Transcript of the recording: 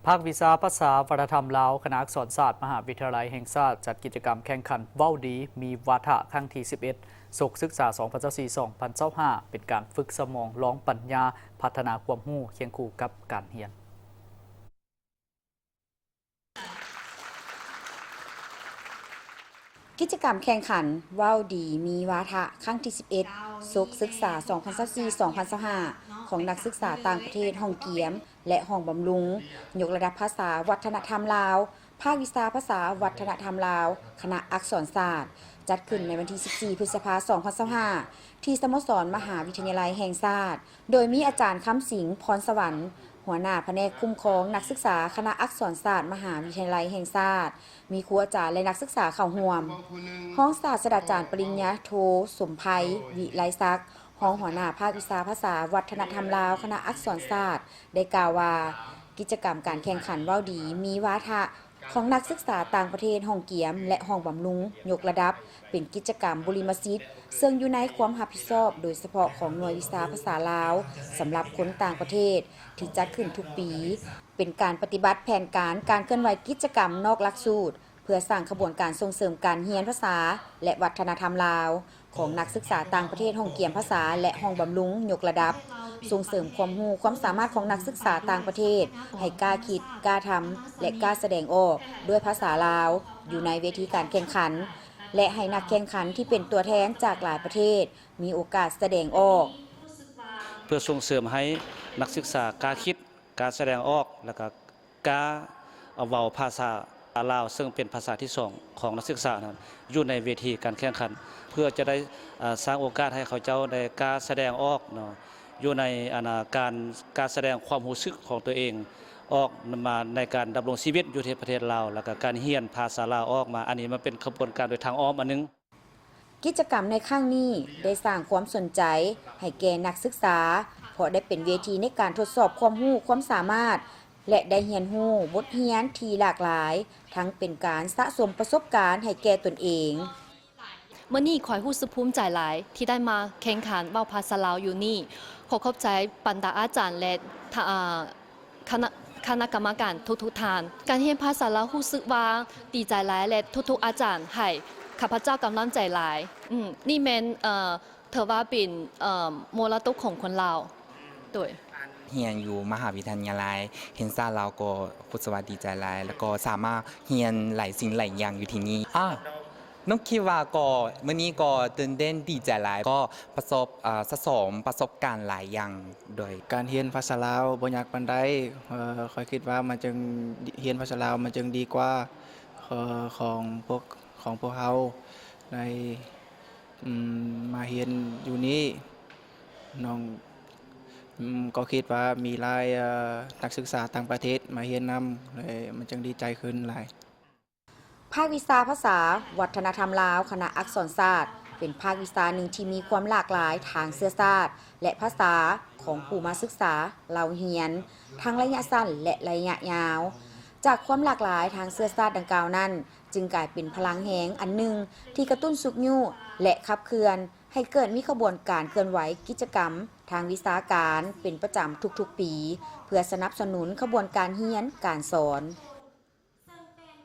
ພາກວິຊາພາສາວັດທະນະທຳລາວ ຄະນະອັກສອນສາດ ມະຫາວິທະຍາໄລແຫ່ງຊາດ ຈັດກິດຈະກຳແຂ່ງຂັນເວົ້າດີມີວາທະຄັ້ງທີສິບເອັດ ສົກສຶກສາ ສອງພັນຊາວສີ່ ສອງພັນຊາວຫ້າ ເປັນການຝຶກສະໝອງລອງປັນຍາ ພັດທະນາຄວາມຮູ້ຄຽງຄູ່ກັບການຮຽນ. ກິດຈະກຳແຂ່ງຂັນເວົ້າດີມີວາທະຄັ້ງທີສິບເອັດ ສົກສຶກສາ ສອງພັນຊາວສີ່ ສອງພັນຊາວຫ້າ ຂອງນັກສຶກສາຕ່າງປະເທດຫ້ອງກຽມ ແລະ ຫ້ອງບຳລຸງ ຍົກລະດັບພາສາວັດທະນະທຳລາວ ພາກວິຊາພາສາວັດທະນະທຳລາວ ຄະນະອັກສອນສາດ ຈັດຂຶ້ນໃນວັນທີສິບສີ່ ພຶດສະພາ ສອງພັນຊາວຫ້າ ທີ່ສະໂມສອນມະຫາວິທະຍາໄລແຫ່ງຊາດ ໂດຍມີອາຈານ ຄຳສິງ ພອນສະຫວັນ ຫົວໜ້າພະແນກຄຸ້ມຄອງນັກສຶກສາ ຄະນະອັກສອນສາດ ມະຫາວິທະຍາໄລແຫ່ງຊາດ, ມີຄູອາຈານ ແລະ ນັກສຶກສາເຂົ້າຮ່ວມ. ຮອງສາດສະດາຈານປະລິນຍາໂທ ສົມໄພ ວິໄລສັກ ຮອງຫົວໜ້າພາກວິຊາພາສາວັດທະນະທຳລາວ ຄະນະອັກສອນສາດ ໄດ້ກ່າວວ່າ ກິດຈະກຳການແຂ່ງຂັນເວົ້າດີມີວາທະ ຂອງນັກສຶກສາຕ່າງປະເທດຫ້ອງກຽມ ແລະ ຫ້ອງບຳລຸງຍົກລະດັບ ເປັນກິດຈະກຳບຸລິມະສິດ ເຊິ່ງຢູ່ໃນຄວາມຮັບຜິດຊອບໂດຍສະເພາະຂອງໜ່ວຍວິຊາພາສາລາວ ສຳລັບຄົນຕ່າງປະເທດ ທີ່ຈັດຂຶ້ນທຸກປີ, ເປັນການປະຕິບັດແຜນການການເຄື່ອນໄຫວກິດຈະກຳນອກຫຼັກສູດ ເພື່ອສ້າງຂະບວນການສົ່ງເສີມການຮຽນພາສາ ແລະ ວັດທະນະທຳລາວ ຂອງນັກສຶກສາຕ່າງປະເທດຫ້ອງກຽມພາສາ ແລະ ຫ້ອງບຳລຸງຍົກລະດັບ, ສົ່ງເສີມຄວາມຮູ້ຄວາມສາມາດຂອງນັກສຶກສາຕ່າງປະເທດ ໃຫ້ກ້າຄິດ, ກ້າທຳ ແລະ ກ້າສະແດງອອກດ້ວຍພາສາລາວ ຢູ່ໃນເວທີການແຂ່ງຂັນ ແລະ ໃຫ້ນັກແຂ່ງຂັນທີ່ເປັນຕົວແທນຈາກຫຼາຍປະເທດ ມີໂອກາດສະແດງອອກ. ເພື່ອສົ່ງເສີມໃຫ້ນັກສຶກສາກ້າຄິດ, ກ້າສະແດງອອກ ແລ້ວກໍ ກາເວົ້າພາສາລາວ ເຊິ່ງເປັນພາສາທີສອງຂອງນັກສຶກສານັ້ນ ຢູ່ໃນເວທີການແຂ່ງຂັນ ເພື່ອຈະໄດ້ ເອີ ສ້າງໂອກາດໃຫ້ເຂົາເຈົ້າໄດ້ກ້າສະແດງອອກເນາະ ຢູ່ໃນ ອັນ ການ ການສະແດງຄວາມຮູ້ສຶກຂອງຕົວເອງອອກມາໃນການດຳລົງຊີວິດຢູ່ທີ່ປະເທດລາວ ແລ້ວກໍການຮຽນພາສາລາວອອກມາ. ອັນນີ້ມັນເປັນຂະບວນການໂດຍທາງອ້ອມອັນໜຶ່ງ. ກິດຈະກຳໃນຄັ້ງນີ້ໄດ້ສ້າງຄວາມສົນໃຈໃຫ້ແກ່ນັກສຶກສາ ເພາະໄດ້ເປັນເວທີໃນການທົດສອບຄວາມຮູ້ຄວາມສາມາດ ແລະ ໄດ້ຮຽນຮູ້ບົດຮຽນທີ່ຫຼາກຫຼາຍ, ທັງເປັນການສະສົມປະສົບການໃຫ້ແກ່ຕົນເອງ. ມື້ນີ້ຂ້ອຍຮູ້ສຶກພູມໃຈຫຼາຍທີ່ໄດ້ມາແຂ່ງຂັນເວົ້າພາສາລາວຢູ່ນີ້. ຂໍຂອບໃຈບັນດາອາຈານ ແລະ ທະ ອາ ຄະນະ ຄະນະກຳມະການທຸກໆທ່ານ. ການຮຽນພາສາລາວຮູ້ສຶກວ່າດີໃຈຫຼາຍ ແລະ ທຸກໆອາຈານໃຫ້ຂ້າພະເຈົ້າກຳລັງໃຈຫຼາຍ. ອືມ ນີ້ແມ່ນ ເອີ ຖືວ່າເປັນ ເອີ ມໍລະດົກຂອງຄົນລາວ. ໂດຍ ຮຽນຢູ່ມະຫາວິທະຍາໄລແຫ່ງຊາດລາວ ກໍຮູ້ສຶກວ່າດີໃຈຫຼາຍ ແລ້ວກໍສາມາດຮຽນຫຼາຍສິ່ງຫຼາຍຢ່າງຢູ່ທີ່ນີ້. ອາ ນ້ອງຄິດວ່າກໍ ມື້ນີ້ກໍຕື່ນເຕັ້ນດີໃຈຫຼາຍ ກໍປະສົບ ອາ ສະສົມປະສົບການຫຼາຍຢ່າງ. ໂດຍ ການຮຽນພາສາລາວບໍ່ຍາກປານໃດ. ເອີ ຂ້ອຍຄິດວ່າມັນຈຶ່ງ ຮຽນພາສາລາວມັນຈຶ່ງດີກວ່າ ເອີ ຂອງພວກ ຂອງພວກເຮົາໃນ ອືມ ມາຮຽນຢູ່ນີ້. ນ້ອງ ອືມ ກໍຄິດວ່າມີຫຼາຍ ເອີ ນັກສຶກສາຕ່າງປະເທດມາຮຽນນຳ ແລະ ມັນຈຶ່ງດີໃຈຂຶ້ນຫຼາຍ. ພາກວິຊາພາສາວັດທະນະທຳລາວ ຄະນະອັກສອນສາດ ເປັນພາກວິຊາໜຶ່ງທີ່ມີຄວາມຫຼາກຫຼາຍທາງເຊື້ອຊາດ ແລະ ພາສາຂອງຜູ້ມາສຶກສາເລົ່າຮຽນ ທັງໄລຍະສັ້ນ ແລະ ໄລຍະຍາວ. ຈາກຄວາມຫຼາກຫຼາຍທາງເຊື້ອຊາດດັ່ງກ່າວນັ້ນ ຈຶ່ງກາຍເປັນພະລັງແຮງອັນໜຶ່ງທີ່ກະຕຸ້ນຊຸກຍູ້ ແລະ ຂັບເຄື່ອນໃຫ້ເກີດມີຂະບວນການເຄື່ອນໄຫວກິດຈະກຳ ທາງວິຊາການເປັນປະຈຳທຸກໆປີ ເພື່ອສະໜັບສະໜູນຂະບວນການຮຽນການສອນ.